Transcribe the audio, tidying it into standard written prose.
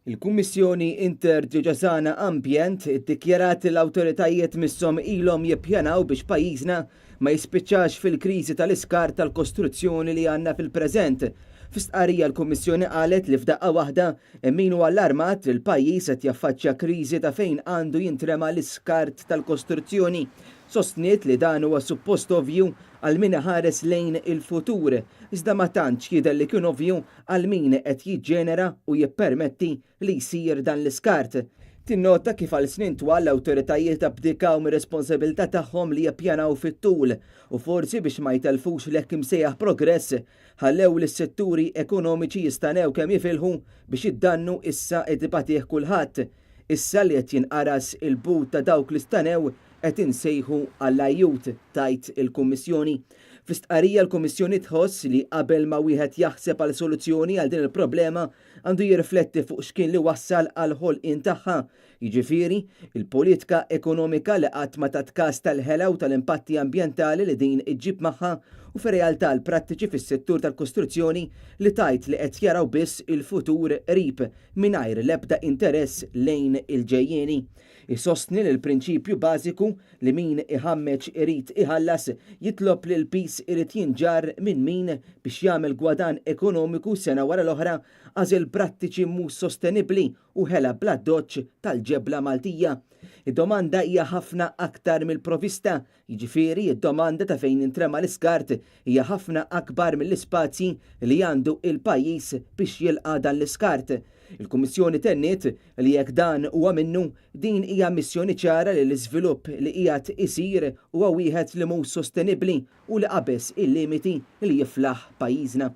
Il-Kummissjoni Interdjoċesana Ambjent iddikjarat li l-awtoritajiet misshom ilhom jippjanaw biex pajjiżna ma jispiċċax fil-kriżi tal-iskart tal-kostruzzjoni li għandna fil-preżent. Fi stqarrija l-Kummissjoni qalet li f'daqqa waħda hemm min hu allarmat li l-pajjiż qed jaffaċċja kriżi ta' fejn għandu jintrema l-iskart tal-kostruzzjoni. Sostniet li dan huwa suppost ovvju għal min iħares lejn il-futur, iżda ma tantx jidher li kien ovvju għal min qed jiġġenera u jippermetti li jsir dan l-iskart. Tinnota kif għal snin twal l-awtoritajiet abdikaw mir-responsabilità tagħhom li jippjanaw fit-tul u forsi biex ma jtellfux l-hekk imsejjaħ progress, ħallew lis-setturi ekonomiċi jistanew kemm jifilħu biex id-dannu issa qed ibatih kulħadd. Issa li qed jinqaras il-but ta' dawk li stanew qed insejħu għall-ajjut, tgħid il-Kummissjoni. Fi stqarrija l-Kummissjoni tħoss li qabel ma wieħed jaħseb għal soluzzjoni għal din il-problema għandu jirrifletti fuq x'kien li wassal għall-ħolqien tagħha, jiġifieri, il-politika ekonomika li qatt ma tat kas tal-ħela u tal-impatti ambjentali li din iġġib magħha u fir-realtà l-prattiċi fis-settur tal-kostruzzjoni li tgħid li qed jaraw biss il-futur qrib mingħajr l-ebda interess lejn il-ġejjieni. Isostni li l-prinċipju bażiku li min iħammeġ irid iħallas jitlob li l-piż irid jinġarr minn min biex jagħmel gwadann ekonomiku sena wara l-oħra għażel prattiċi mhux sostenibbli u ħela bl-addoċċ tal-ġebla Maltija. Id-domanda hija ħafna aktar mill-provista, jiġifieri d-domanda ta' fejn jintrema l-iskart hija ħafna akbar mill-ispazji li għandu il-pajjiż biex jilqa' dan l-iskart. Il-Kummissjoni tenniet li jekk dan huwa minnu, din hija ammissjoni ċara li l-iżvilupp li qiegħed isir huwa wieħed li mhux sostenibbli u li qabeż il-limiti li jiflaħ pajjiżna.